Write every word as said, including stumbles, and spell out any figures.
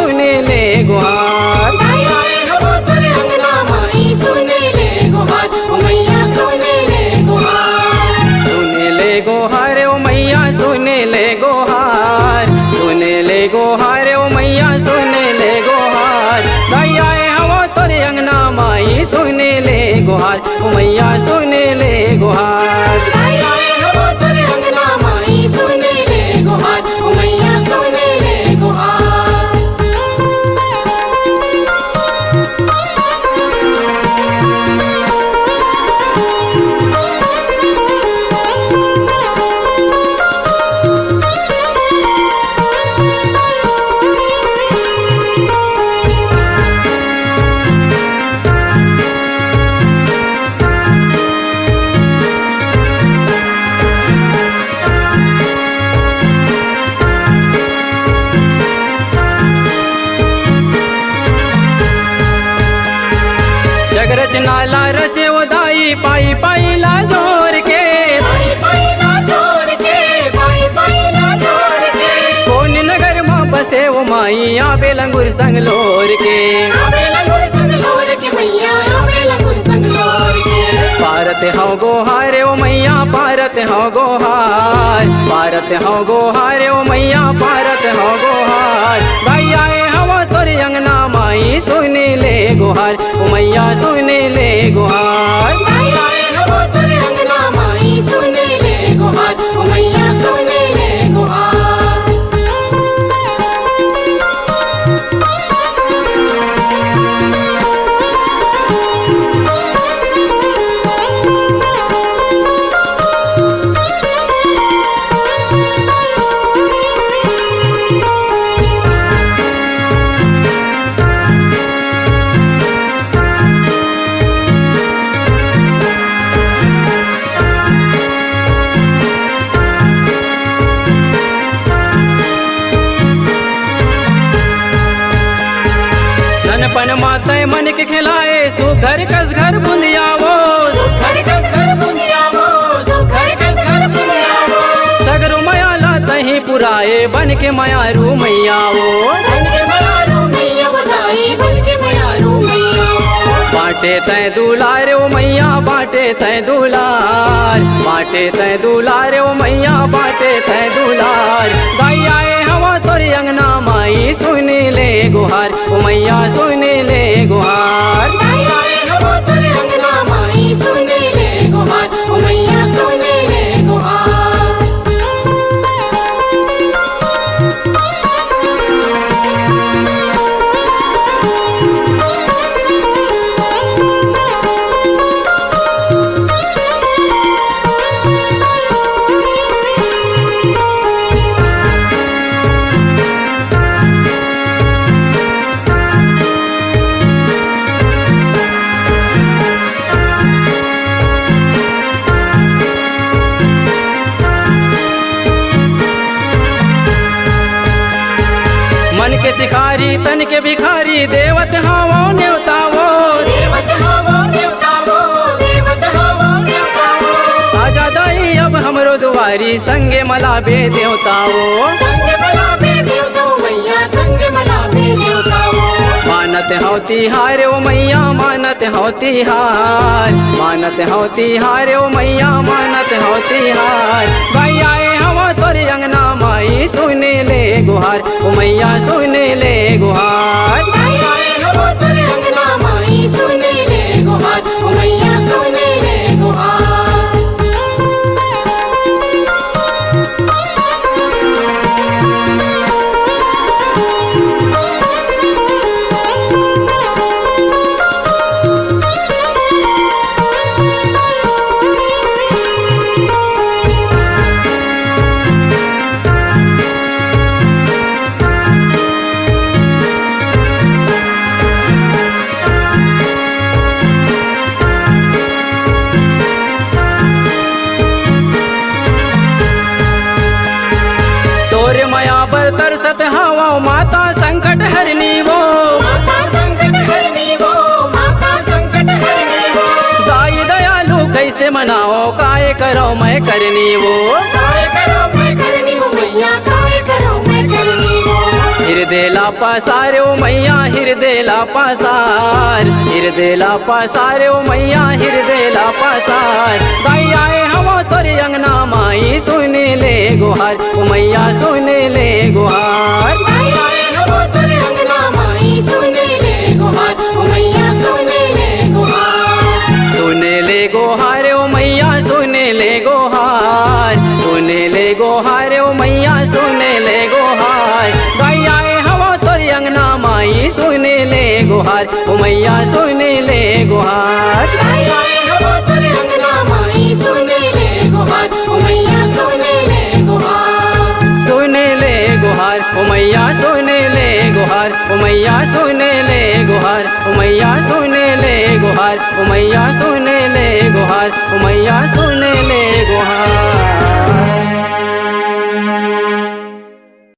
सुने ले गोहार। दाई आए हवो तोरे अंगना माई, सुने ले गोहार, ओ मैया सुने ले गोहार। सुने ले गोहार, ओ मैया सुने ले गोहार। सुने ले गोहार, ओ मैया सुने ले गोहार। दाई आए हवो तोरे अंगना माई, सुने ले गोहार, ओ मैया सुने ले गोहार। दाई आए हवो तोरे अंगना माई, सुने ले गोहार, ओ मैया सुने ले गोहार। जग रचना ला रचे ओ दाई, पाई पाई ला जोर के। पाई पाई ला जोर के, पाई पाई ला जोर के। कोन नगर मा बसे ओ माई, आबे लंगुर संग लोर के। आबे लंगुर संग लोर के मैया, आबे लंगुर संग लोर के। पारत हव गोहार ओ मैया, पारत हव गोहार। पारत हव गोहार ओ मैया, पारत हव गोहार। दाई आए हव तोरे अंगना माई, सुने ले गोहार, ओ मैया सुने ले गोहार। दाई आए हवो तोरे अंगना माई, सुने ले गोहार, ओ मैया सुने ले गोहार। ननपन मा तैं मन के खेलाए, सुघर कस घर बुंदिया वो। सुघर कस घर बुंदिया वो, सुघर कस घर बुंदिया वो। सगरो मया ला तहीं पुराए, बन के मयारू मैया वो। बन के मयारू मैया वो दाई, बन के मयारू मैया वो। बांटे तैं दुलार ओ मैया, बांटे तैं दुलार। बांटे तैं दुलार ओ मैया, बांटे तैं दुलार। दाई आए हवा तोरे अंगना माई, सुने ले गोहार। ओ मैया सुने ले गोहार। दाई आए हवो तोरे अंगना माई, सुने ले गोहार, ओ मैया सुने ले गोहार। मन के शिकारी, तन के भिखारी, देवत हावो नेवतावो। देवत हावो नेवतावो, देवत हावो नेवतावो। आजा दाई अब हमरो दुआरी, संगे मलाबे देवतावो। संगे मलाबे देवतावो मैया, संगे मलाबे देवतावो। मानत हव तिहार ओ मैया, मानत हव तिहार, मानत हव तिहार ओ मैया, मानत हव तिहार। दाई आए हवा तोरे अंगना माई, सुने ले गोहार, ओ मैया सुने ले गोहार। दाई आए हवा तोरे अंगना माई, सुने ले गोहार, ओ मैया सुने ले गोहार। हिरदे ला पसार ओ मैया, हिरदे ला पसार, हिरदे ला पसार ओ मैया, हिरदे ला पसार। दाई आए हवो तोर अंगना माई, सुने ले गोहार ओ मैया, सुने ले गोहार। दाई आए हवो तोर अंगना माई, सुने ले गोहार ओ मैया, सुने ले गोहार। सुने ले गोहार ओ मैया, सुने ले गोहार, सुने ले गोहार ओ मैया, सुने ले गोहार। दाई आए हवो तोर अंगना माई, सुने ले गोहार ओ मैया, सुने ले गोहार। दाई आए हवो तोर अंगना माई, सुने ले गोहार ओ मैया, सुने ले गोहार। सुने ले गोहार ओ मैया, सुने ले गोहार ओ मैया, सुने ले गोहार ओ मैया, सुने ले गोहार ओ मैया, सुने ले गोहार ओ मैया, सुने ले गोहार।